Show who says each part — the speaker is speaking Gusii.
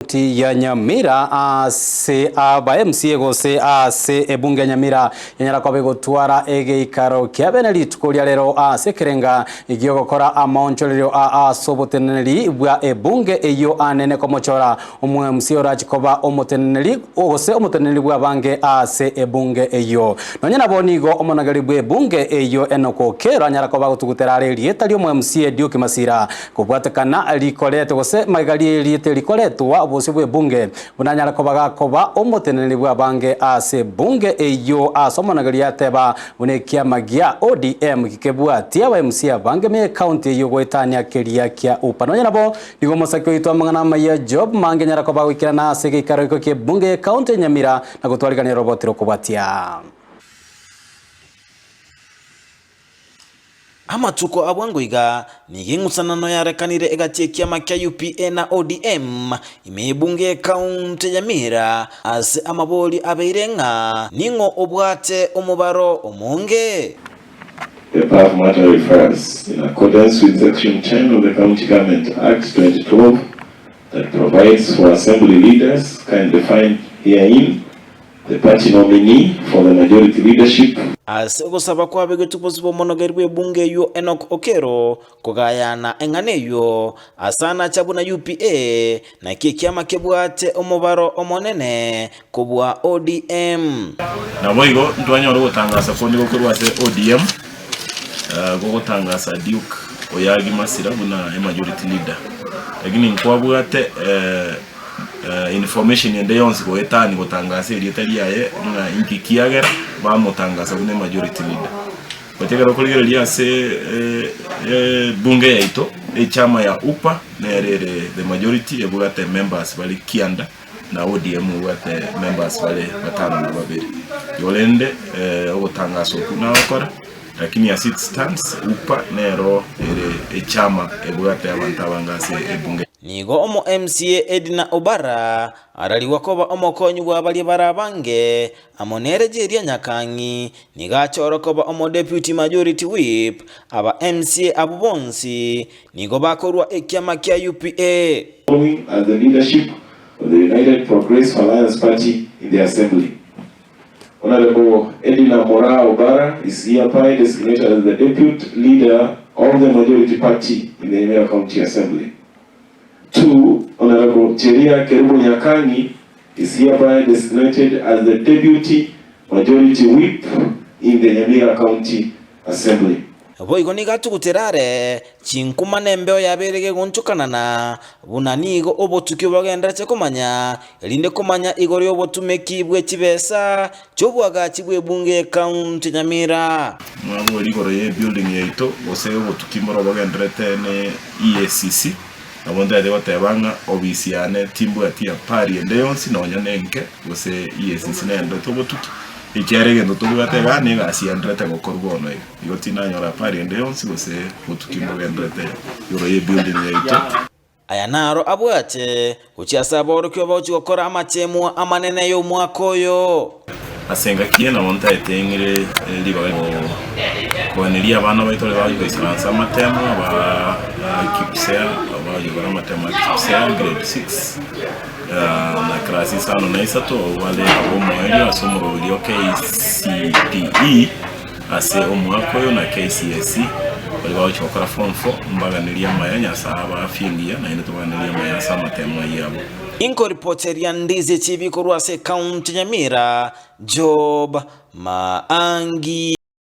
Speaker 1: Ekaunti ya Nyamira ase aba MCA gose ase ebunge ya Nyamira yanyara koba egotwara egeikaro kia bene rituko ria rero ase ekerenga giogokora amaonchorerio a ase oboteneneri bwa ebunge eyio anene komochora omo MCA orache koba omoteneneri gose omoteneneri bwa abange ase ebunge eyio. Nonya nabo nigo omonageri bwe ebunge eyio Enock Okello anyara koba agotugutera are erieta ria omo MCA Duke Masira Kobwatekana rikoretwe gose magega ri'erieta erikoretwa obosio bw'ebunge, buna anyare koba gakoba omoteneneri bw'abange ase ebunge eyio ase omonageri ateba buna ekiama gia ODM gikebwatie aba MCA abange me ekaunti eyio goetania keria kia UPA. Nonya nabo, nigo omosake oito amang'ana amaya Job Mange anyare koba agoikerana ase egeikaro iko ki'ebunge y'ekaunti ya Nyamira na gotwarigania roboti rokobwatia.
Speaker 2: Amatuko a bwango iga, nigo eng'usanano yarekanire egati y'ekiama kia UPA na ODM ime y'ebunge y'ekaunti ya Nyamira ase amabori abeire ng'a ning'o obwate omobaro omonge.
Speaker 3: The above matter refers, in accordance with section 10 of the County Government Act 2012 that provides for assembly leaders kindly find herein The party nominee for the majority leadership.
Speaker 2: Ase ogosaba kwabegetwe bosio bw'omonogeri bw'ebunge eyio Enock Okello kogayana eng'ana eyio ase anacha buna UPA naki ekiama kebwate omobaro omonene kobua ODM.
Speaker 4: Naboigo ntwanyora ogotangasa konde gokorwa ase ODM gogotangasa Duke Oyagi Masira buna emajority leader. Lakini nkwabwate Information ende yonsi goetania gotangasa erieta riaye ng'a inki kiagera bamotangasa buna emajority leader. But ekero okorigereria ase ebunge yaito, echama ya UPA nere ere the majority ebwate members bare kianda na ODM ebwate members bare batano na babere. Igo rende ogotangasa okwo nagokora lakini as it stands UPA nero ere echama ebwate abanto abange ase ebunge.
Speaker 2: Nigo omo MCA Edna Obara ararigwa koba omokonyi bwa baria bare abange, amo nere Jeria Nyakang'i nigo achorwa koba omo Deputy Majority Whip. Aba MCA abwo bonsi nigo bakorwa ekiama kia UPA.
Speaker 3: Following as the leadership of the United Progressive Alliance Party in the Assembly. Honourable Edna Moraa Obara is hereby designated as the Depute Leader of the Majority Party in the Nyamira County Assembly. 2 Honourable Cheria Kerubo Nyakangi is hereby designated as the Deputy Majority Whip in the Nyamira County Assembly.
Speaker 2: Boigo nigo atugutire are chinkuma na embeo yabeire gegonchokanana, buna nigo obotuki bogenderete komanya, erinde komanya igoro y'obotumeki bwe chibesa chi'oboagachi bw'ebunge y'ekaunti ya Nyamira.
Speaker 4: Mwabori igoro y'ebuilding yaito gose obotuki mboro bogenderete ne EACC, nabo ntagete goteba ng'a obisi yane timbwati apari ende yonsi nonya nenke gose EACC nendete obotuki, ekiagera egento tobwate igaa na egasi yenderete gokorwa bono iga. Igo tinanyora apari ende yonsi gose botuki mbogenderete igoro y'ebuilding yaito.
Speaker 2: Aya naro abwate gochia ase aborokigwa bagochia gokora amateemwa amanene y'omwaka oyo.
Speaker 4: Ase engaki eye nabo ntaete ng'ire ribaga koeneria abana baito baria bagochia goisaransa amatemo ba KPSEA, abagochia gokora amatemo a KPSEA grade 6 na class isano na isato abwo bare ab'omoerio ase omoroberi o KCPE. Ase omwaka oyo na KCSE baria bagochia gokora form 4 mbaganerie amaya Nyasae abe afya engiya naende tobaganerie amaya ase amatemo ayio abo.
Speaker 2: Inkoripoteria Ndizi TV korwa ase ekaunti ya Nyamira, Job Maangi.